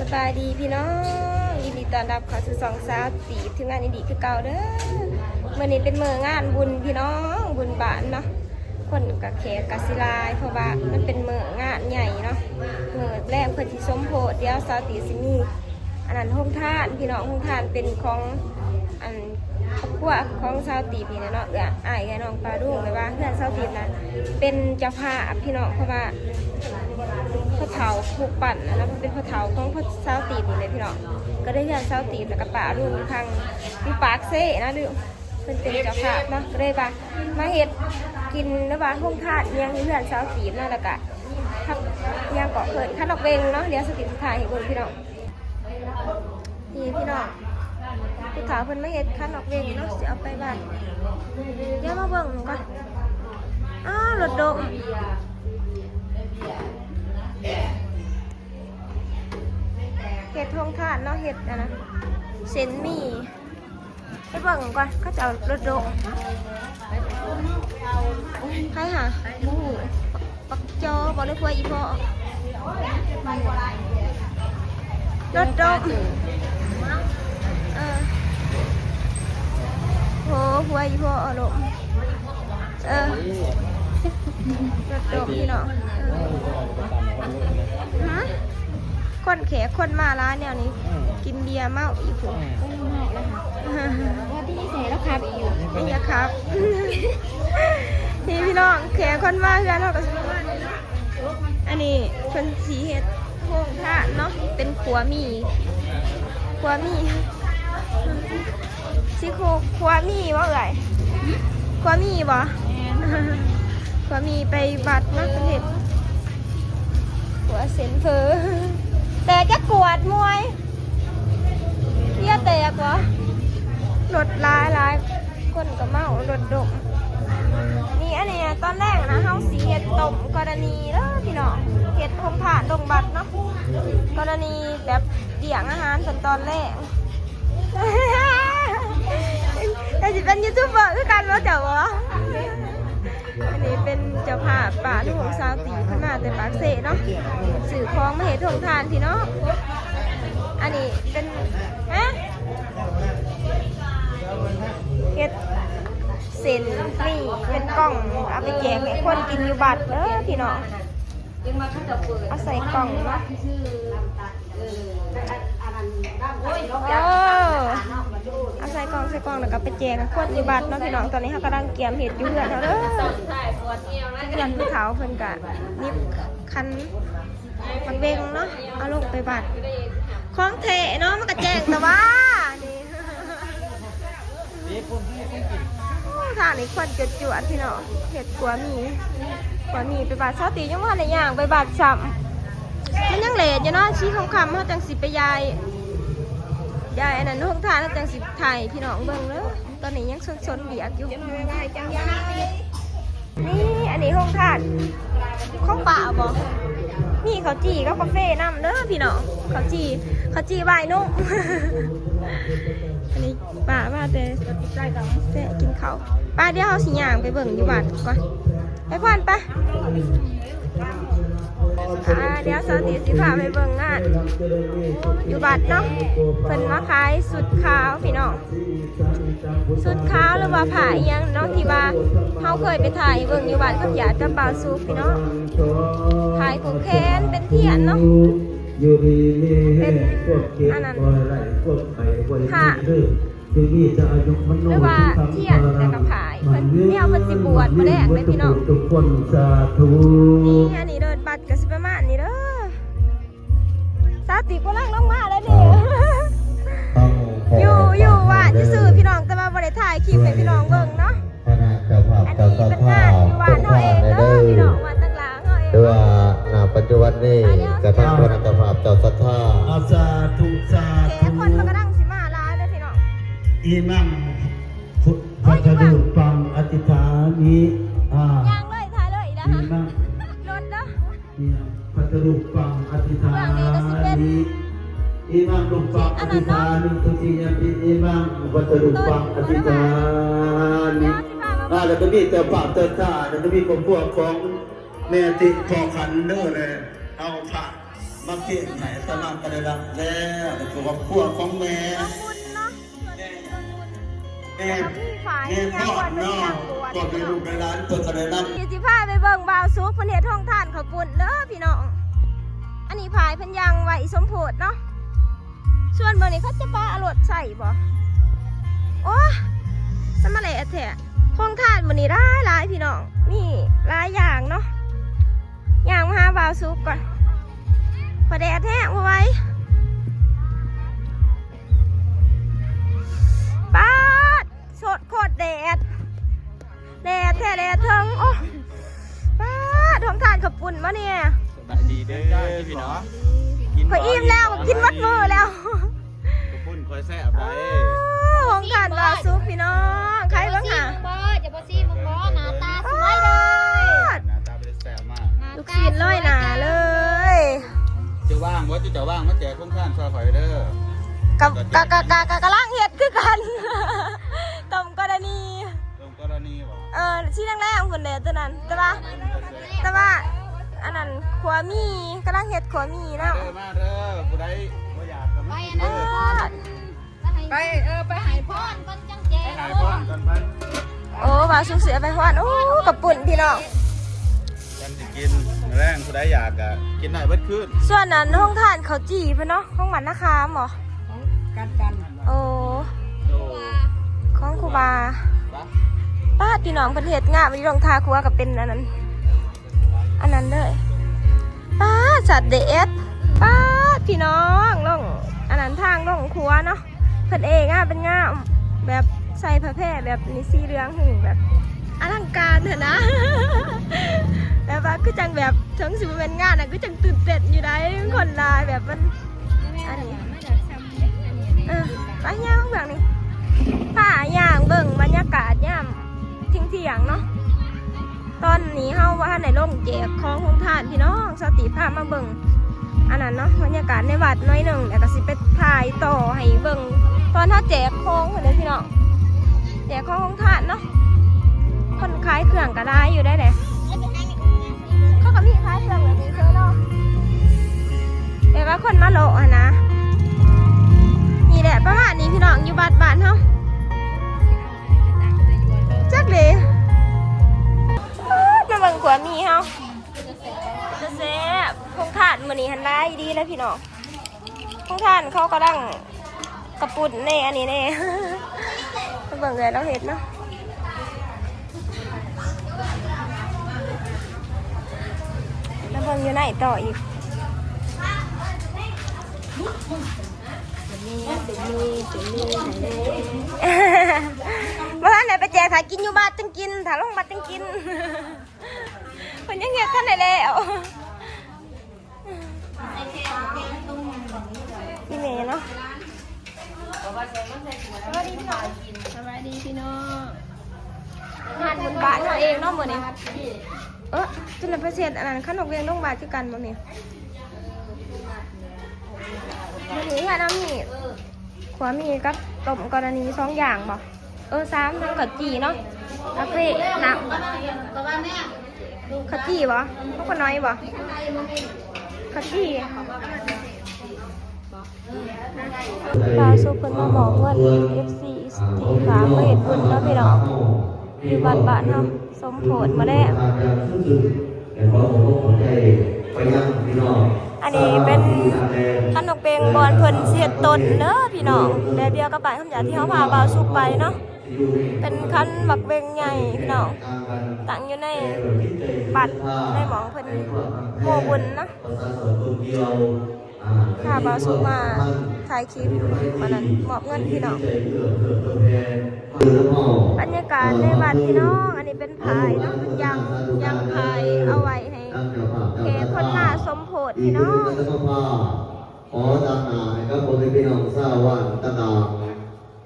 ສະບາຍດີພີ່ນ້ອງ ຍິນດີຕ້ອນຮັບເຂົ້າສູ່ຊ່ອງສາວຕີບ ທີມງານອິນດີຄືເກົ່າເດີ. ມື້ນີ້ເປັນມື້ງານບຸນພີ່ນ້ອງ ບຸນບ້ານເນາະ ຄົນກະແຂກກະຊິຫຼາຍ ເພາະວ່າມັນເປັນມື້ງານໃຫຍ່ເນາະ ມື້ແລງເພິ່ນຊິສົມໂພດ. ດຽວສາວຕີບຊິມີ ອັນນັ້ນໂຮງທານພີ່ນ້ອງ ໂຮງທານເປັນຂອງ ອັນ ຄອບຄົວຂອງສາວຕີບນີ້ແຫຼະເນາະ ເອື້ອຍອ້າຍເອື້ອຍນ້ອງປ້າລຸງ ແບບວ່າເຮືອນສາວຕີບນະເປັນເຈົ້າພາບພີ່ນ້ອງ ເພາະວ່າພໍ່ເຖົ້າຜູ້ປັ້ນນະເນາະ ເພິ່ນເປັນພໍ່ເຖົ້າຂອງສາວຕີບນີ້ແຫຼະພີ່ນ້ອງ. ກໍໄດ້ເຮືອນສາວຕີບ ແລ້ວກໍປ້າລຸງຢູ່ທາງ ຢູ່ປາກເຊນະ ຫຼືເພິ່ນເປັນເຈົ້າພາບເນາະ ກໍເລີຍວ່າມາເຮັດກິນ ຫຼືວ່າໂຮງທານຫຍັງຢູ່ເຮືອນສາວຕີບເນາະ ແລ້ວກໍ ຫຍັງເກາະ ເອີ້ນຂັນອອກເວັງເນາະ. ດຽວສາວຕີບຊິຖ່າຍໃຫ້ເບິ່ງພີ່ນ້ອງ. ນີ້ພີ່ນ້ອງ ຜູ້ເຖົ້າເພິ່ນມາເຮັດຂັນອອກເວັງເນາະ ຊິເອົາໄປວັດ. ດຽວມາເບິ່ງກ່ອນ. ອ້າວ ລົດດົມ ເຮັດໂຮງທານເນາະ ເຮັດອັນນະ ເສັ້ນໝີ່. ໄປເບິ່ງກ່ອນ ເຂົາເຈົ້າລົດດົມ. ໃຜຫາ ບໍ່ຮູ້ ບັກ ບັກຈໍບໍ ຫຼືຜົວອີ່ພໍ່? ລົດດົມ ເອີ ໂຫ ຜົວອີ່ພໍ່ລົມ ເອີ ລົດດົມພີ່ນ້ອງ ເອີ ຮະ ຄົນແຂກຄົນມາຫຼາຍແນວນີ້ ອືມ ກິນເບຍເມົາອີກພຸ້ນ ອືມ ເມົາແລ້ວຫະ ບໍ່ດີໃສ່ແລ້ວຂັບອີກຢູ່ ຍັງຢາກຂັບ ນີ້ພີ່ນ້ອງ ແຂກຄົນມາເຮືອນເຮົາກໍຊິປະມານນີ້ເນາະ. ອັນນີ້ເພິ່ນຊິເຮັດໂຮງທານເນາະ ເປັນຄົວໝີ່ ຄົວໝີ່ ຊິໂຄ ຄົວໝີ່ບໍ່ເອື້ອຍ? ຄົວໝີ່ບໍ່? ແມ່ນ ຄົວໝີ່ໄປວັດເນາະ ເພິ່ນເຮັດຄົວເສັ້ນເຝີ. ແຕກຈັກກວດມວຍ ເບຍແຕກບໍ່? ລົດຫຼາຍໆ ຄົນກໍເມົາ ລົດດົມ. ນີ້ ອັນນີ້ຕອນແລງນະ ເຮົາຊິເຮັດຕົ້ມກໍລະນີເດີພີ່ນ້ອງ ເຮັດໂຮງທານລົງວັດເນາະ ກໍລະນີແບບລ້ຽງອາຫານເພິ່ນຕອນແລງ. ກໍຊິເປັນຢູທູບເບີຄືກັນບໍ່ເຈົ້າບໍ່? ອັນນີ້ເປັນເຈົ້າພາບປ້າລຸງສາວຕີບ ເພິ່ນມາແຕ່ປາກເຊເນາະ ຊື້ຂອງມາເຮັດໂຮງທານພີ່ນ້ອງ. ອັນນີ້ເປັນ ຮະ ເຮັດເສັ້ນໝີ່ເປັນກ່ອງ ເອົາໄປແຈກໃຫ້ຄົນກິນຢູ່ວັດເດີພີ່ນ້ອງ. ເອົາໃສ່ກ່ອງເນາະ ເອີ ເອົາໃສ່ກ່ອງ ໃສ່ກ່ອງ ແລ້ວກໍໄປແຈກໃຫ້ຄົນຢູ່ວັດເນາະພີ່ນ້ອງ. ຕອນນີ້ເຮົາກຳລັງກຽມເຮັດຢູ່ເຮືອນເຮົາເດີ ເຮືອນຜູ້ເຖົ້າເພິ່ນກະໜຍິບຂັນໝາກເວັງເນາະ ເອົາລົງໄປວັດ. ຂອງແທ້ເນາະ ມັນກະແຈ້ງແຕ່ວ່ານີ້. ໂອ້ ທາງນີ້ຄວັນຈວດໆ ພີ່ນ້ອງ ເຮັດຂົ້ວໝີ່ ຂົ້ວໝີ່ໄປບາດ. ສາວຕີຍັງບໍ່ທັນໄດ້ຍ່າງໄປບາດຊ້ຳ ມັນຍັງແລດຢູ່ເນາະ ຊິຄ່ຳໆ ເຮົາຈັ່ງຊິໄປຢາຍ ຢາຍອັນນັ້ນ ໂຮງທານ ເຮົາຈັ່ງຊິຖ່າຍໃຫ້ພີ່ນ້ອງເບິ່ງເດີ. ຕອນນີ້ຍັງຊົນໆວຽກຢູ່. ນີ້ ອັນນີ້ໂຮງທານຂອງປ້າບໍ? ມີເຂົ້າຈີ່ກັບກາເຟນຳເດີພີ່ນ້ອງ ເຂົ້າຈີ່ ເຂົ້າຈີ່ຫວ່າຍນົມ. ອັນນີ້ປ້າມາແຕ່ແຊະກິນເຂົ້າ. ໄປ ດຽວເຮົາຊິຍ່າງໄປເບິ່ງຢູ່ວັດກ່ອນ ໄປຂວັນໄປ. ອ່າ ດຽວສາວຕີຊິພາໄປເບິ່ງງານຢູ່ວັດເນາະ ເພິ່ນມາຂາຍຊຸດຂາວພີ່ນ້ອງ. ຊຸດຂາວ ຫຼືວ່າຜ້າອີ່ຫຍັງເນາະ ທີ່ວ່າເຮົາເຄີຍໄປຖ່າຍເບິ່ງຢູ່ບ້ານຄຳຢາດກັບບ່າວສຸກພີ່ນ້ອງ ຖ່າຍຜູກແຂນເປັນທຽນເນາະ ເປັນອັນນັ້ນ ຜ້າ ຫຼືວ່າທຽນ ແລ້ວກໍຜ້າອີ່ເພິ່ນ ແນວເພິ່ນຊິບວດມື້ແລກເດ້ພີ່ນ້ອງ. ນີ້ ອັນນີ້ເດີ ບັດກໍຊິປະມານນີ້ເດີ. ສາວຕີບກຳລັງລົງມາແລ້ວນີ້ ຢູ່ ຢູ່ບ້ານຊື່ໆ ພີ່ນ້ອງ ແຕ່ວ່າບໍ່ໄດ້ຖ່າຍຄລິບໃຫ້ພີ່ນ້ອງເບິ່ງເນາະ. ອັນນີ້ເປັນງານຢູ່ບ້ານເຮົາເອງເດີພີ່ນ້ອງ ບ້ານຕັງຫຼາງເຮົາເອງ ແຕ່ວ່າ ນະ ປັດຈຸບັນນີ້ ກະທັງຄະນະເຈົ້າພາບເຈົ້າສັດທາ ສາທຸ ສາທຸ ແຂກຄົນມັນກຳລັງຊິມາຫຼາຍເດີພີ່ນ້ອງ. ອິມັງ ໂອ້ຍ ພັດທະລຸປັງ ອະທິຖາມິ ອ່າ ຍ່າງເລີຍ ຖ່າຍເລີຍ ອີກແລ້ວ ອິມັງ ລົດເດີ. ພັດທະລຸປັງ ອະທິຖາມິ ອິມັງລຸປັງ ອະທິຖາມິ ທຸຕິຍະປິ ອິມັງ ພັດທະລຸປັງ ອະທິຖາມິ. ອ່າ ແລ້ວກໍມີເຈົ້າພາບເຈົ້າທ່ານ ແລ້ວກໍມີຄອບຄົວຂອງແມ່ຕິເຄາະຂັນເດີ ແລະ ເອົາພະມ ເກດໃຫ້ຕະຫຼາດກໍໄດ້ຮັບແລ້ວ ໃນຄອບຄົວຂອງແມ່ ຂອບຄຸນເນາະ ແມ່ ແມ່ ແມ່ພອນເນາະ ພວກລູກຫຼານເພິ່ນກໍໄດ້ນຳ ດຽວຊິພາໄປເບິ່ງບ່າວສຸກເພິ່ນເຮັດໂຮງທານເຂົ້າປຸ້ນເດີພີ່ນ້ອງ. ອັນນີ້ພາຍເພິ່ນຍ່າງໄຫວ້ສົມໂພດເນາະ. ສ່ວນເບິ່ງນີ້ເຂົາຈະປະເອົາລົດໃສ່ບໍ່? ໂອ້ ສະມາແຫຼດແທ້. ໂຮງທານມື້ນີ້ຫຼາຍໆ ພີ່ນ້ອງ ມີຫຼາຍຢ່າງເນາະ. ຍ່າງມາຫາບ່າວສຸກກ່ອນ ເພາະແດດແຮງບໍ່ໄຫວ. ປາດ ໂຄດແດດ ແດດແທ້ແດດເທິງ. ໂອ້ ປາດ ໂຮງທານເຂົ້າປຸ້ນບໍ່ນີ້? ສະບາຍດີເດີພີ່ນ້ອງ. ຂ້ອຍອີ່ມແລ້ວ ກິນໝົດມື້ແລ້ວ. ເຂົ້າປຸ້ນຂ້ອຍແຊບໃດ. ໂອ້ ໂຮງທານບ່າວສຸກພີ່ນ້ອງ ໃຄເບິ່ງຫາ. ຈະບໍ່ຊີມບໍ່? ຈະບໍ່ຊີມບໍ່? ໜ້າຕາສວຍເລີຍ. ໜ້າຕາເປັນແຊບມາກ. ລູກຊີ້ນລອຍໜ້າເລີຍ. ເຈົ້າວ່າງບໍ່? ເຈົ້າວ່າງມາແຈກໂຮງທານຊ່ອຍຂ້ອຍເດີ. ກະ ກະ ກະ ກະ ກະກຳລັງເຮັດຄືກັນ. ຕົ້ມກໍລະນີ. ເອີ ສີແດງໆ ພຸ້ນແຫຼະຕົວນັ້ນ ແຕ່ວ່າ ແຕ່ວ່າອັນນັ້ນຂົ້ວໝີ່ ກຳລັງເຮັດຂົ້ວໝີ່ນຳ. ມາເດີ ມາເດີ ຜູ້ໃດບໍ່ຢາກກໍມາກິນເດີ. ໄປ ເອີ ໄປໃຫ້ພອນກ່ອນຈັ່ງແຈກ ໄປໃຫ້ພອນກ່ອນໄປ. ໂອ້ ບ່າວສຸກຊິໄປພອນ. ໂອ້ ເຂົ້າປຸ້ນພີ່ນ້ອງ ກັນຊິກິນແລງ ຜູ້ໃດຢາກກໍກິນໄດ້ເບິດຄືນ. ສ່ວນນັ້ນໂຮງທານເຂົ້າຈີ່ເພິ່ນເນາະ ຂອງບ້ານນາຄາມບໍ? ຂອງກັນກັນ. ໂອ້ ຂອງຄູບາ. ປາດ ພີ່ນ້ອງ ເພິ່ນເຮັດງາມອີ່ຫຼີ ລົງທ່າຄົວກໍເປັນອັນນັ້ນ ອັນນັ້ນເລີຍ. ປາດ ສັດເດດ ປາດ ພີ່ນ້ອງ ລົງອັນນັ້ນ ທາງລົງຄົວເນາະ ເພິ່ນເອງາມເປັນງາມ ແບບໃສ່ຜ້າແພແບບນີ້ ສີເຫຼືອງຫຸ່ງ ແບບອະລັງການຫັ້ນນະ. ແບບວ່າຄືຈັ່ງແບບ ເຖິງຊິບໍ່ແມ່ນງານນະ ຄືຈັ່ງຕື່ນເຕັ້ນຢູ່ໃດ໋ ຄົນຫຼາຍ ແບບມັນ ອັນນີ້ ເອີ ໄປຍ່າງເບື້ອງນີ້ ພາຍ່າງເບິ່ງບັນຍາກາດຍາມທ່ຽງໆ ເນາະ. ຕອນນີ້ເຮົາບໍ່ທັນໄດ້ລົງແຈກຂອງໂຮງທານພີ່ນ້ອງ ສາວຕີພາມາເບິ່ງອັນນັ້ນເນາະ ບັນຍາກາດໃນວັດໜ້ອຍໜຶ່ງ ແລ້ວກໍຊິໄປຖ່າຍຕໍ່ໃຫ້ເບິ່ງຕອນເຮົາແຈກຂອງພຸ້ນເດ້ພີ່ນ້ອງ ແຈກຂອງໂຮງທານເນາະ. ຄົນຂາຍເຄື່ອງກໍຫຼາຍຢູ່ໄດ໋ແຫຼະ. ເຂົາກໍມີຂາຍເຄື່ອງແບບນີ້ເດີເນາະ ແບບວ່າຄົນມາເລາະຫັ້ນນະ. ນີ້ແຫຼະ ປະມານນີ້ພີ່ນ້ອງ ຢູ່ວັດບ້ານເຮົາ ຈັກເດ ມາເບິ່ງຂົວໝີ່ເຮົາ ແຊບ. ໂຮງທານມື້ນີ້ຫັ້ນຫຼາຍດີເລີຍພີ່ນ້ອງ. ໂຮງທານເຂົາກຳລັງ ເຂົ້າປຸ້ນແດ່ ອັນນີ້ແດ່ ມາເບິ່ງເອື້ອຍລາວເຮັດເນາະ ມາເບິ່ງຢູ່ໃນຕໍ່ອີກ. ບໍ່ທັນໄດ້ໄປແຈກ ຖ້າກິນຢູ່ບັດຈຶ່ງກິນ ຖ້າລົງບັດຈຶ່ງກິນ ເພິ່ນຍັງເຮັດທັນໄດ້ແລ້ວ. ອີ່ແມ່ເນາະ ສະບາຍດີພີ່ນ້ອງ ສະບາຍດີພີ່ນ້ອງ. ງານບຸນບ້ານເຮົາເອງເນາະມື້ນີ້. ເອີ ຈຸລະປະເສດ ອັນນັ້ນ ຂະໜົມວຽງລົງບາດຄືກັນບໍ່ແມ່? ມື້ນີ້ເຮືອນເຮົາມີ ຂົວໝີ່ກັບຕົ້ມກໍລະນີສອງຢ່າງບໍ່? ເອີ ສາມ ທັງເຂົ້າຈີ່ເນາະ ກາເຟ ນ້ຳ ເຂົ້າຈີ່ບໍ່? ເຂົ້າໜ້ອຍບໍ່? ເຂົ້າຈີ່. ບ່າວສຸກເພິ່ນມາມອບເງິນ ເອັຟຊີ ທີ່ຝາກມາເຮັດບຸນເນາະພີ່ນ້ອງ ຢູ່ວັດບ້ານເຮົາ ສົມໂພດມາແລ້ວ. ອັນນີ້ເປັນຂັນໝາກເບັງ ບ່ອນເພິ່ນຊິເຮັດຕົ້ນເດີພີ່ນ້ອງ ແບບດຽວກັບບ້ານຄຳຢາດທີ່ເຮົາພາບ່າວສຸກໄປເນາະ. ເປັນຂັນໝາກເບັງໃຫຍ່ພີ່ນ້ອງ ຕັ້ງຢູ່ໃນວັດ ໃນໝ່ອງເພິ່ນໂຮບຸນເນາະ. ພາບ່າວສຸກມາຖ່າຍຄລິບ ອັນນັ້ນ ມອບເງິນພີ່ນ້ອງ. ບັນຍາກາດໃນວັດພີ່ນ້ອງ ອັນນີ້ເປັນພາຍເນາະ ເພິ່ນຢາງ ຢາງພາຍເອົາໄວ້ໃຫ້ແຂກຄົນມາສົມໂພດພີ່ນ້ອງ. ຂໍຕາງໜ້າໃຫ້ກັບພໍ່ແມ່ພີ່ນ້ອງຊາວບ້ານຕ່າງ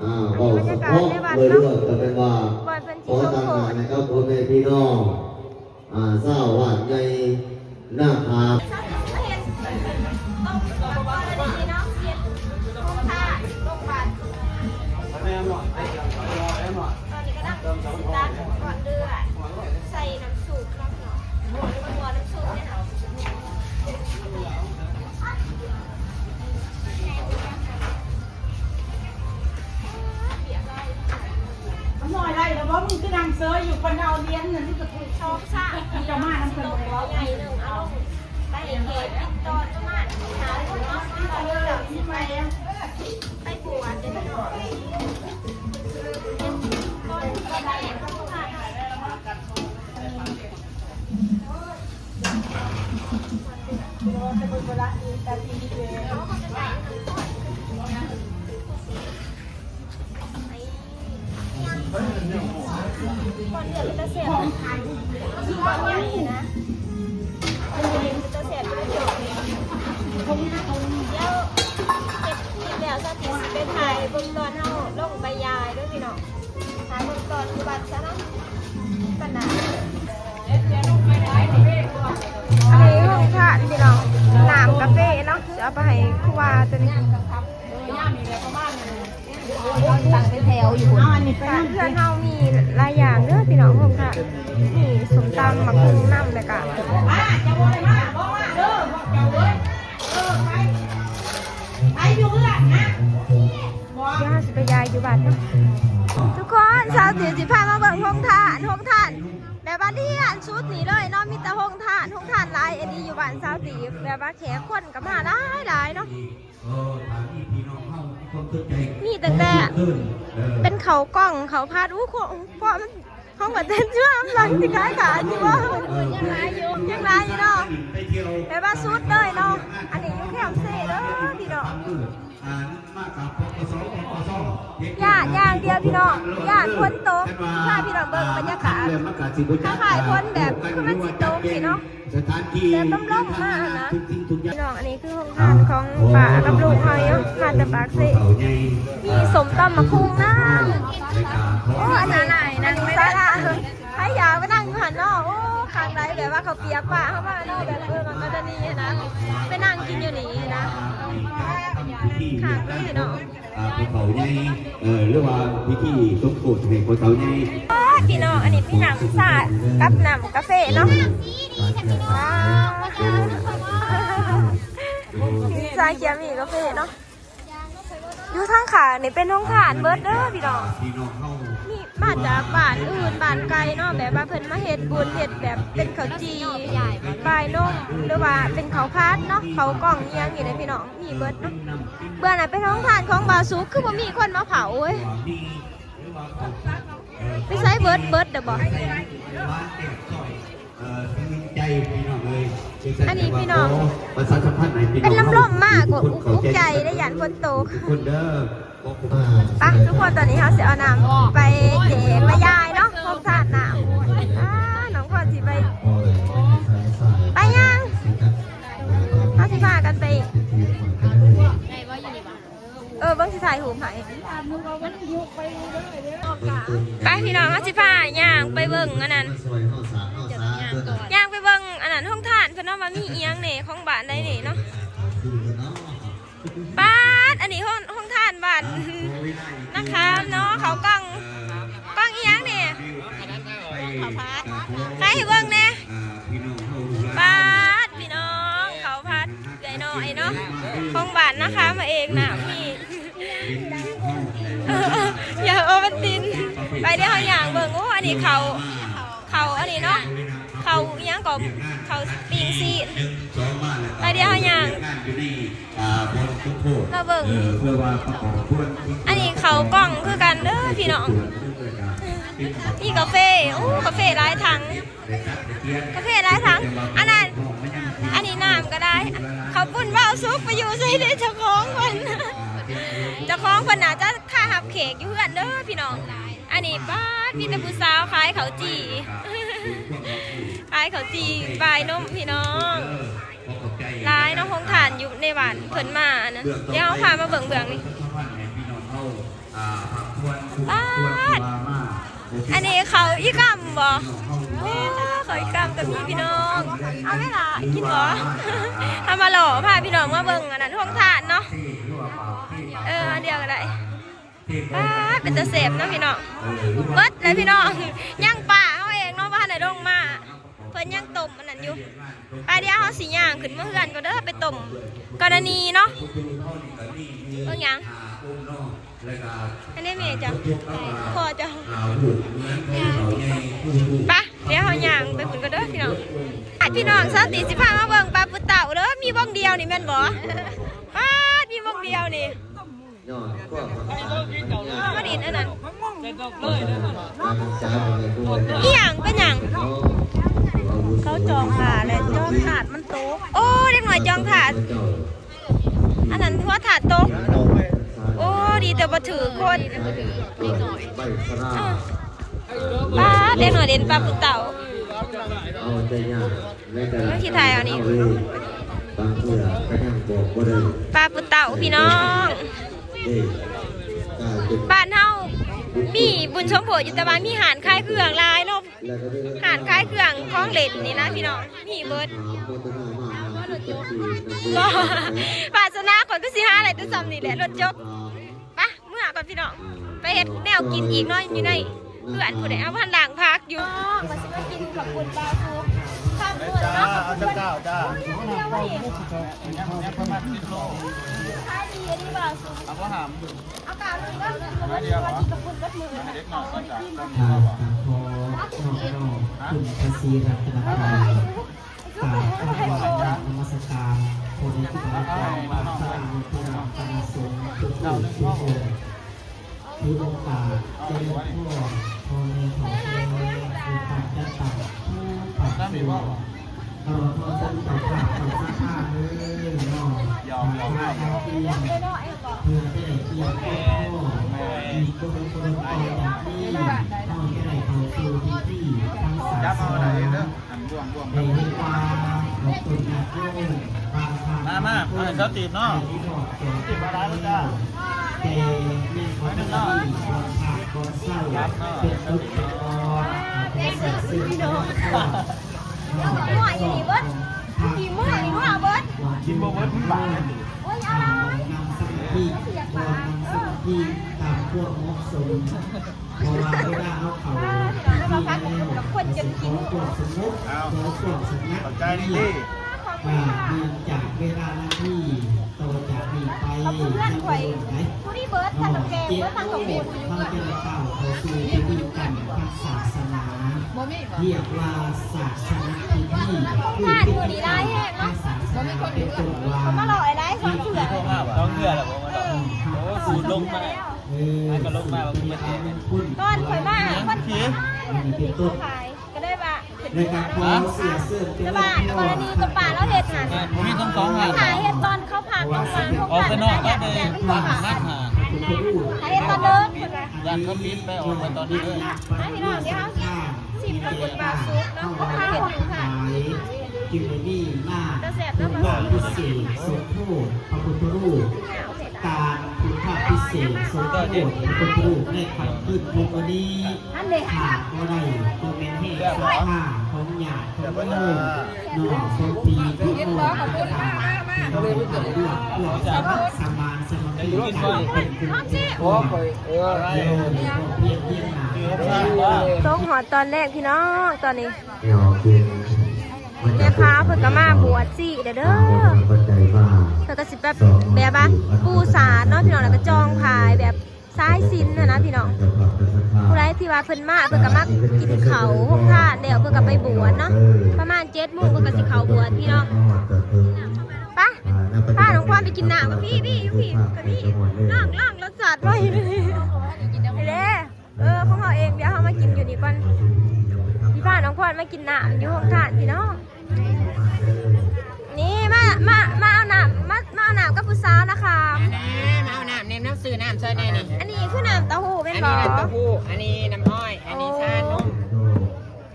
ໆ ອ່າ ເວົ້າສະເພາະໂດຍລວມກໍແມ່ນວ່າ ຂໍຕາງໜ້າໃຫ້ກັບພໍ່ແມ່ພີ່ນ້ອງ ອ່າ ຊາວບ້ານໃຫຍ່ນາຂາມ. ຕອນນີ້ກຳລັງຊິຕັກກ້ອນເລືອດ ໃສ່ນ້ຳຊຸບເນາະ ໝໍ້ນ້ຳຊຸບເນາະ. ເຊີຢູ່ເພິ່ນເອົາລຽນນັ້ນ ນີ້ກໍຖືກຊອກຊະ ຈະມານຳເພິ່ນບໍ່ໄດ້ເວົ້າ ໃຫຍ່ໜຶ່ງ ເອົາລົງໄປເຂດຕິດຕໍ່ຈະມາຫາເນາະ ໄປບວດເດ້ເນາະ. ກ່ອນເລືອກເປັນຕາແຊບນະ ກ່ອນເລືອກເປັນຕາແຊບຢູ່ເດີ ດຽວເຮັດກິນແລ້ວ ສາວຕີຊິໄປຖ່າຍເບິ່ງຕອນເຮົາລົງໄປຢາຍເດີພີ່ນ້ອງ ຫາເບິ່ງຕອນຢູ່ວັດຊະເນາະ ກັນນະ. ອັນນີ້ຫ້ອງທານພີ່ນ້ອງ ນ້ຳກາເຟເນາະ ຊິເອົາໄປໃຫ້ຄູວາຕົວນີ້ ເຮົາຕັ້ງເປັນແຖວຢູ່ພຸ້ນ ເພື່ອນເຮົາມີຫຼາຍຢ່າງເດີພີ່ນ້ອງ ໂຮງທານ ມີສົ້ມຕຳ ໝາກຫຸ່ງນຳ ແລ້ວກະ ດຽວເຮົາຊິໄປຢາຍຢູ່ວັດເນາະ ທຸກຄົນ ສາວຕີຊິພາມາເບິ່ງໂຮງທານ ໂຮງທານແບບວ່າລ້ຽນສຸດນີ້ເລີຍເນາະ ມີແຕ່ໂຮງທານ ໂຮງທານຫຼາຍອີ່ຫຼີຢູ່ບ້ານສາວຕີ ແບບວ່າແຂກຄົນກໍມາຫຼາຍໆເນາະ. ເອີ ຖ້າມີພີ່ນ້ອງເຮົາມີຄວາມສົນໃຈ ມີຕັ້ງແຕ່ເປັນເຂົ້າກ່ອງ ເຂົ້າຜັດ ອູ້ ເພາະມັນ ຂອງປະເທດເຊື່ອມ ຫຼັງຊິຂາຍຂາດຢູ່ບໍ່ ຍັງຫຼາຍຢູ່ ຍັງຫຼາຍຢູ່ເນາະ ແບບວ່າສຸດເລີຍເນາະ ອັນນີ້ຢູ່ແຄມເຊເດີພີ່ນ້ອງ ອ່າ ມາກັບ ປກສ ປກສ ຢ້ານຢ່າງດຽວພີ່ນ້ອງ ຢ້ານຝົນຕົກ ພາພີ່ນ້ອງເບິ່ງບັນຍາກາດ ຄ້າຍໆຝົນແບບຄືມັນຊິຕົກນີ້ເນາະ ສະຖານທີ່ ແບບລົມໆມາຫັ້ນນະ ທຸກສິ່ງທຸກຢ່າງ ພີ່ນ້ອງ ອັນນີ້ຄືໂຮງທານຂອງປ້າກັບລຸງເຮົາຢູ່ ມາແຕ່ປາກເຊ ມີສົ້ມຕຳໝາກຫຸ່ງນຳ ໂອ້ ອັນນີ້ ອັນນີ້ສາລາ ໃຜຢາກໄປນັ່ງຢູ່ຫັ້ນເນາະ ໂອ້ ຄັກຫຼາຍ ແບບວ່າເຂົາປຽກປ້າເຮົາມາເນາະ ແບບ ເອີ ມັນກໍຈະນີ້ນະ ໄປນັ່ງກິນຢູ່ນີ້ນະ ຄັກເດ້ພີ່ນ້ອງ. ອ່າ ຜູ້ເຖົ້າໃຫຍ່ ເອີ ຫຼືວ່າພິທີສົມໂພດໃຫ້ຜູ້ເຖົ້າໃຫຍ່ ໂອ້ຍ ພີ່ນ້ອງ ອັນນີ້ມີນ້ຳຊາກັບນ້ຳກາເຟເນາະ ວ້າວ ຊາຂຽວມີກາເຟເນາະ ຢູ່ທາງຂ້າງນີ້ເປັນໂຮງທານເບິດເດີພີ່ນ້ອງ ພີ່ນ້ອງເຮົາ ມີມາຈາກບ້ານອື່ນບ້ານໄກເນາະ ແບບວ່າເພິ່ນມາເຮັດບຸນ ເຮັດແບບເປັນເຂົ້າຈີ່ ບາຍນົມ ຫຼືວ່າເປັນເຂົ້າຜັດເນາະ ເຂົ້າກ່ອງອີ່ຫຍັງນີ້ແຫຼະພີ່ນ້ອງ ມີເບິດເນາະ ເບື້ອງນັ້ນເປັນໂຮງທານຂອງບ່າວສຸກ ຄືບໍ່ມີຄົນມາເຝົ້າເວີຍ ໄປໃສເບິດ ເບິດແລ້ວບໍ່ ອັນນີ້ພີ່ນ້ອງ ເປັນລົມໆມາກໍອຸກ ອຸກໃຈໄດ້ ຢ້ານຝົນຕົກ ໄປທຸກຄົນ ຕອນນີ້ເຮົາຊິເອົານ້ຳໄປແຈກແມ່ຍາຍເນາະ ໂຮງທານນ້ຳ ອ້າ ນ້ອງພອນຊິໄປ ໄປຫຍັງ ເຮົາຊິພາກັນໄປ ເອີ ເບິ່ງຊິຖ່າຍຮູບໃຫ້ ໄປພີ່ນ້ອງ ເຮົາຊິພາຍ່າງໄປເບິ່ງອັນນັ້ນ ຍ່າງໄປເບິ່ງອັນນັ້ນ ໂຮງທານເພິ່ນເນາະ ວ່າມີອີ່ຫຍັງແດ່ ຂອງບ້ານໃດແດ່ເນາະ ປາດ ອັນນີ້ໂຮງ ໂຮງທານບ້ານນາຄາມເນາະ ເຂົ້າກ່ອງ ກ່ອງອີ່ຫຍັງນີ້ ຂາຍໃຫ້ເບິ່ງແດ່ ປາດ ພີ່ນ້ອງ ເຂົ້າຜັດ ເອື້ອຍນ້ອຍເນາະ ຂອງບ້ານນາຄາມເຮົາເອງນະ ນີ້ ຢ່າເອົາມັນຕິນ ໄປ ດຽວເຮົາຍ່າງເບິ່ງ ໂອ້ ອັນນີ້ເຂົ້າ ເຂົ້າອັນນີ້ເນາະ ເຂົ້າອີ່ຫຍັງກໍ ເຂົ້າປີ້ງຊີ້ນ ໄປ ດຽວເຮົາຍ່າງ ມາເບິ່ງ ອັນນີ້ເຂົ້າກ່ອງຄືກັນເດີພີ່ນ້ອງ ມີກາເຟ ໂອ້ ກາເຟຫຼາຍຖັງ ກາເຟຫຼາຍຖັງ ອັນນັ້ນ ອັນນີ້ນ້ຳກໍໄດ້ ເຂົ້າປຸ້ນບ່າວສຸກໄປຢູ່ໃສເດ້ ເຈົ້າຂອງເພິ່ນ ເຈົ້າຂອງເພິ່ນໜ້າຈະຖ້າຮັບແຂກຢູ່ເຮືອນເດີພີ່ນ້ອງ ອັນນີ້ປາດ ມີແຕ່ຜູ້ສາວຂາຍເຂົ້າຈີ່ ຂາຍເຂົ້າຈີ່ບາຍນົມພີ່ນ້ອງ ຫຼາຍເນາະ ໂຮງທານຢູ່ໃນບ້ານເພິ່ນມາອັນນັ້ນ ດຽວເຮົາພາມາເບິ່ງເບື້ອງນີ້ ປາດ ອັນນີ້ເຂົ້າອີ່ກຳບໍ່ ໂອ້ ເຂົ້າອີ່ກຳກໍມີພີ່ນ້ອງ ເອົາແມ່ຫຼ້າກິນບໍ່ ເຮົາມາຫຼໍ່ພາພີ່ນ້ອງມາເບິ່ງອັນນັ້ນ ໂຮງທານເນາະ ເອີ ອັນດຽວກໍໄດ້ ປາດ ເປັນຕາແຊບເນາະພີ່ນ້ອງ ເບິດແລ້ວພີ່ນ້ອງ ຍັງປ້າເຮົາເອງເນາະ ບໍ່ທັນໄດ້ລົງມາ ເພິ່ນຍັງຕົ້ມອັນນັ້ນຢູ່ ໄປ ດຽວເຮົາຊິຍ່າງຂຶ້ນເມືອເຮືອນກ່ອນເດີ ໄປຕົ້ມ ກໍລະນີເນາະ ເບິ່ງຫຍັງ ອັນນີ້ແມ່ເຈົ້າ ພໍ່ເຈົ້າ. ໄປ ດຽວເຮົາຍ່າງໄປພຸ້ນກ່ອນເດີພີ່ນ້ອງ. ອ້າຍ ພີ່ນ້ອງ ສາວຕີຊິພາມາເບິ່ງປາປູເຕົາເດີ ມີວົງດຽວນີ້ແມ່ນບໍ່? ປາດ ມີວົງດຽວນີ້ ມາດິນອັນນັ້ນ ອີ່ຫຍັງ ເປັນຫຍັງ? ເຂົາຈອງຜ້າແລ້ວ ຈອງທາດມັນຕົກ. ໂອ້ ເດັກນ້ອຍຈອງທາດ ອັນນັ້ນຫົວທາດຕົກ. ໂອ້ ດີແຕ່ບໍ່ຖືກຄົນ. ເອີ ປາດ ເດັກນ້ອຍຫຼິ້ນປາປູເຕົາ. ເອົາໃຈຍາກໃນການ ເຮົາຊິຖ່າຍເອົານີ້ ບາງເທື່ອກໍຍັງບອກບໍ່ໄດ້ ປາປູເຕົາພີ່ນ້ອງ. ເດ້ ບ້ານເຮົາມີບຸນສົມໂພດຢູ່ ແຕ່ວ່າມີຮ້ານຂາຍເຄື່ອງຫຼາຍເນາະ. ຮ້ານຂາຍເຄື່ອງຂອງຫຼິ້ນນີ້ນະພີ່ນ້ອງ ມີເບິດ. ບໍ່ ວາສະໜາຂ້ອຍຄືຊິຫາໄດ້ແຕ່ຊ່ຳນີ້ແຫຼະ ລົດຈົກ. ໄປ ເມືອກ່ອນພີ່ນ້ອງ ໄປເຮັດແນວກິນອີກເນາະ ຢູ່ໃນເຮືອນພຸ້ນແຫຼະ. ເຮົາພັນລ້າງຜັກຢູ່ ມາຊິມາກິນເຂົ້າປຸ້ນປາສຸກ ຂ້າມເຮືອນເນາະ. ເອົາຈັກເຈົ້າຈ້າ ຂາຍດີອີ່ຫຼີບໍ່ສຸກ ເອົາບໍ່ຫາມ ເອົາກາວໜຶ່ງເດີ ມາກິນເຂົ້າປຸ້ນເບິດມື້ ເດັກນ້ອຍ ອ່າ ກໍຂໍນອບນ້ອມຄຸນພະສີລັດຕະນະໄຕ ກາບຄຳຫວານນະມັດສະການ ພໍ່ແມ່ຄູບາອາຈານ ພະອານຸດຕະລະອະຄະນະສົງ ທຸກໆອົງ ຖືໂອກາດຈະເລີນພອນ ພໍ່ແມ່ເຖົ້າແກ່ ໃນການຈັດຕັ້ງທຸກພາກສ່ວນ ຕະຫຼອດຮອດເຈົ້າພາບເຈົ້າສັດທາເດີເນາະ ທາງເພື່ອຈະໄດ້ກຽມພໍ ອີກບໍ່ດົນຕໍ່ຈາກນີ້ ເຮົາຈະໄດ້ເຂົ້າສູ່ພິທີທາງສາສະໜາ ໃຫ້ເຫັນວ່າເປັນຍາດໂຍມບາງທ່ານ ມາ ມາ ເອົາໃຫ້ເຂົາຕີບເນາະ ແຕ່ແມ່ນບໍ່ທັນໄດ້ມີບ່ອນພັກບ່ອນເຊົາ ເປັນຈຸດຈອດ ໃນສາຍເສດຂອງເຮົາ ໝໍ້ຢູ່ນີ້ເບິດ ຂີ້ໝໍ້ຢູ່ນີ້ເບິດ ກິນບໍ່ເບິດ ໂອ້ຍ ອາ ນຳສະມາທິ ນຳສະມາທິຕາມຄວາມເໝາະສົມ. ເພາະວ່າເວລາເຮົາເຂົ້າພິທີແລ້ວ ກໍຊິຂໍຄວາມສະຫງົບ ຂໍຄວາມສະຫງັດ ອ່າ ເນື່ອງຈາກເວລານາທີຕໍ່ຈາກນີ້ໄປ ຍັງບໍ່ດົນໃດ ເນາະ ເຈັດໂມງ ເຮົາຈະໄດ້ກ້າວເຂົ້າສູ່ພິທີກຳທາງສາສະໜາ ຮຽກວ່າສາສະນະພິທີ ຄືພິທີກຳທາງສາສະໜາ ເປັນຕົ້ນວ່າ ສອງເທື່ອແລ້ວບໍ່ມາດອກ ເອີ ລະກໍລົງມາ ເອີ ລະກໍລົງມາວ່າບໍ່ແມ່ນ ຕອນຂ້ອຍມາ ຄົນ ອັນນີ້ເປັນຕົ້ນ ກໍເລີຍວ່າ ໃນການຂໍເສຍເສີນເຈລິນພອນ ແຕ່ວ່າກໍລະນີຕົວປາລາວເຮັດຫັ້ນ ບໍ່ມີສອງສອງຫ້າ ເຮັດຕອນເຂົາພັກ ອອກໄປນອກແລ້ວໄປ ເຮັດຕອນເດິກ ຢ້ານເຂົາປິດໄປ ອອກໄປຕອນນີ້ເລີຍ ໃຫ້ພີ່ນ້ອງ ດຽວເຮົາຊິມເຂົ້າປຸ້ນປາສຸກເນາະ ເຮົາເຮັດຢູ່ຄ່ະ ຈຶ່ງໄດ້ມີມາ ແຕ່ແຊບເນາະ ປາສຸກ ພິເສດສົມໂພດພະພຸດທະຮູບ ການພຸດທະພິເສດສົມໂພດພະພຸດທະຮູບໃນຄ່ຳຄືນຂອງມື້ນີ້ ຂາດບໍ່ໄດ້ກໍແມ່ນແຮງສັດທາຂອງຍາດຂອງໂຍມ ນ້ອງຄົນດີຂອງໂຍມຕ່າງໆ ທີ່ເຮົາໄດ້ເຂົ້າຮ່ວມພວມສະໝັກສະໝານສາມັກຄີກັນເປັນກຸ່ມເປັນກ້ອນ ເອີ ໄດ້ພໍ້ພຽງຮຽງໜ້າກັນ. ຕົກຮອດຕອນແລງພີ່ນ້ອງ ຕອນນີ້ ແມ່ຄ້າເພິ່ນກໍມາບວດສີແລ້ວເດີ ເພິ່ນກໍຊິແບບ ແບບວ່າປູສາດເນາະພີ່ນ້ອງ ແລ້ວກໍຈອງຂາຍແບບສາຍສິນຫັ້ນນະພີ່ນ້ອງ. ຜູ້ໃດທີ່ວ່າເພິ່ນມາ ເພິ່ນກໍມາກິນເຂົ້າໂຮງທານແລ້ວ ເພິ່ນກໍໄປບວດເນາະ ປະມານເຈັດໂມງເພິ່ນກໍຊິເຂົ້າບວດພີ່ນ້ອງ. ໄປ ພານ້ອງພອນໄປກິນນ້ຳ ພີ່ໆ ຢູ່ພີ້ກໍມີ ລອງໆ ລົດຊາດບໍ່ ເດ້. ເອີ ຂອງເຮົາເອງ ດຽວເຮົາມາກິນຢູ່ນີ້ກ່ອນ ຊິພານ້ອງພອນມາກິນນ້ຳຢູ່ໂຮງທານພີ່ນ້ອງ. ນີ້ ມາ ມາ ມາເອົານ້ຳ ມາ ມາເອົານ້ຳກັບຜູ້ສາວນະຄາມ ມາເອົານ້ຳແດ່ ມາເອົານ້ຳແດ່ ມາຊື້ນ້ຳຊ່ອຍແດ່ນີ້. ອັນນີ້ຄືນ້ຳເຕົ້າຫູ້ແມ່ນບໍ່? ອັນນີ້ນ້ຳເຕົ້າຫູ້ ອັນນີ້ຊານົມ.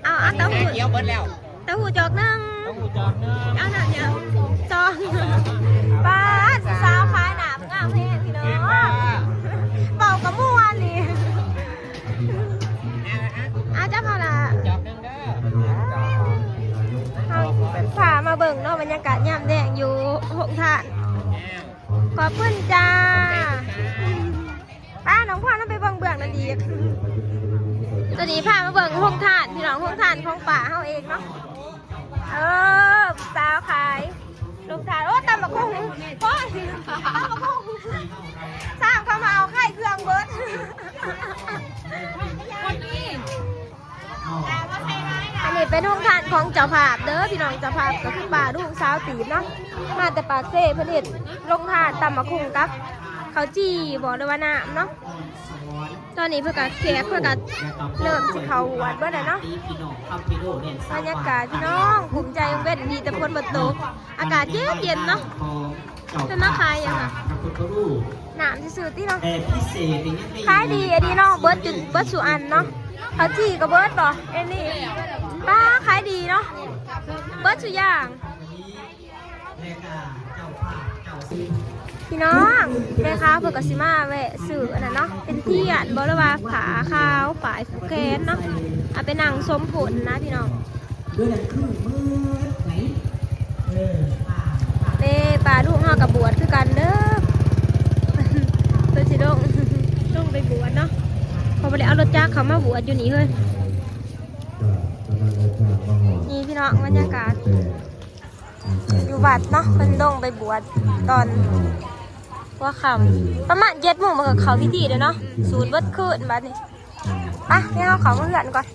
ເອົາ ເອົາເຕົ້າຫູ້ ຂຽວເບິດແລ້ວ. ເຕົ້າຫູ້ຈອກໜຶ່ງ ເຕົ້າຫູ້ຈອກໜຶ່ງ ເອົານ້ຳຫຍັງ ສອງ ປາດ ຜູ້ສາວຂາຍນ້ຳງາມແຮງພີ່ນ້ອງ ເວົ້າກໍມ່ວນນີ້. ອາ ຈັບເອົາລະ ຈອກໜຶ່ງເດີ ເຮົາພາມາເບິ່ງເນາະ ບັນຍາກາດຍາມແລງຢູ່ໂຮງທານ. ຂອບຄຸນຈ້າ. ໄປ ນ້ອງພອນ ເຮົາໄປເບິ່ງເບື້ອງນັ້ນອີກ. ຕອນນີ້ພາມາເບິ່ງໂຮງທານພີ່ນ້ອງ ໂຮງທານຂອງປ້າເຮົາເອງເນາະ. ເອີ ສາວຂາຍໂຮງທານ ໂອ້ ຕຳບັກຫຸ່ງ ໂອ້ຍ ຕຳບັກຫຸ່ງ ສາວເຂົາມາເອົາໄຂ່ເຄື່ອງ ເປັນໂຮງທານຂອງເຈົ້າພາບເດີພີ່ນ້ອງ. ເຈົ້າພາບກໍຄືປ້າລຸງສາວຕີບເນາະ ມາແຕ່ປາກເຊ ເພິ່ນເຮັດໂຮງທານຕຳບັກຫຸ່ງກັບເຂົ້າຈີ່ບໍ ຫຼືວ່ານ້ຳເນາະ. ຕອນນີ້ເພິ່ນກໍ ແຂກເພິ່ນກໍເລີ່ມຊິເຂົ້າຫວດເບິດແລ້ວເນາະ. ບັນຍາກາດພີ່ນ້ອງ ກຸ້ມໃຈເວັນດີ ແຕ່ຝົນບໍ່ຕົກ ອາກາດເຢັນໆເນາະ. ເພິ່ນມາຂາຍຫຍັງຫວະ? ນ້ຳຊື່ໆຕິເນາະ. ຂາຍດີອີ່ຫຼີເນາະ ເບິດຈົນເບິດສູ່ອັນເນາະ. ເຂົ້າຈີ່ກໍເບິດບໍ ເອັນນີ້? ປ້າ ຂາຍດີເນາະ ເບິດສູ່ຢ່າງ. ພີ່ນ້ອງ ແມ່ຄ້າເພິ່ນກໍຊິມາແວະຊື້ອັນນັ້ນເນາະ ເປັນທຽນບໍ ຫຼືວ່າຜ້າຂາວ ຝ້າຍຜູກແຂນເນາະ ເອົາໄປນັ່ງຊົມຝົນນະພີ່ນ້ອງ. ເດ້ ປ້າລຸງເຮົາກໍບວດຄືກັນເດີ ເພິ່ນຊິລົງ ລົງໄປບວດເນາະ ເພາະບໍ່ໄດ້ເອົາລົດຈັກເຂົ້າມາບວດຢູ່ນີ້ເຮີ້ຍ. ນີ້ພີ່ນ້ອງ ບັນຍາກາດຢູ່ວັດເນາະ ເພິ່ນລົງໄປບວດຕອນຫົວຄ່ຳ ປະມານເຈັດໂມງ ເພິ່ນກໍເຂົ້າພິທີແລ້ວເນາະ ສູດເບິດຄືນບັດນີ້. ໄປ ເຮົາເຂົ້າເມືອງເຮືອນກ່ອນ.